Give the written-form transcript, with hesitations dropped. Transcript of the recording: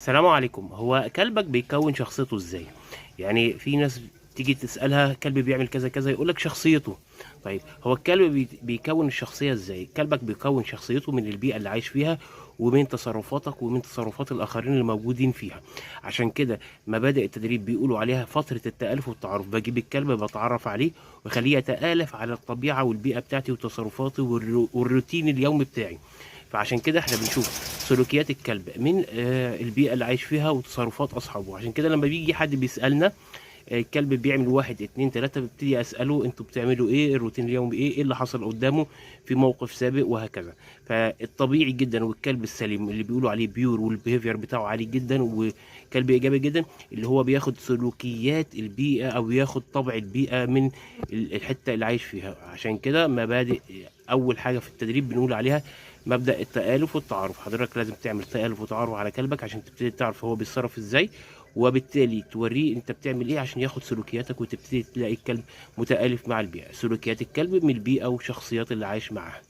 السلام عليكم. هو كلبك بيكون شخصيته ازاي؟ يعني في ناس تيجي تسألها كلب بيعمل كذا كذا يقولك شخصيته. طيب هو الكلب بيكون الشخصية ازاي؟ كلبك بيكون شخصيته من البيئة اللي عايش فيها ومن تصرفاتك ومن تصرفات الآخرين اللي موجودين فيها. عشان كده مبادئ التدريب بيقولوا عليها فترة التآلف والتعارف. بجيب الكلب بتعرف عليه وخليه يتآلف على الطبيعة والبيئة بتاعتي وتصرفاتي والروتين اليومي بتاعي. فعشان كده احنا بنشوف سلوكيات الكلب من البيئة اللي عايش فيها وتصرفات أصحابه. عشان كده لما بيجي حد بيسألنا الكلب بيعمل 1 2 3، ببتدي أسأله انتوا بتعملوا ايه، الروتين اليومي ايه، ايه اللي حصل قدامه في موقف سابق وهكذا. فالطبيعي جدا والكلب السليم اللي بيقولوا عليه pure وال behavior بتاعه عالي جدا وكلب ايجابي جدا، اللي هو بياخد سلوكيات البيئة او ياخد طبع البيئة من الحتة اللي عايش فيها. عشان كده مبادئ اول حاجة في التدريب بنقول عليها مبدأ التآلف والتعارف. حضرتك لازم تعمل تآلف وتعارف على كلبك عشان تبتدي تعرف هو بيتصرف ازاي، وبالتالي توريه انت بتعمل ايه عشان ياخد سلوكياتك، وتبتدي تلاقي الكلب متآلف مع البيئة. سلوكيات الكلب من البيئة وشخصيات اللي عايش معاها.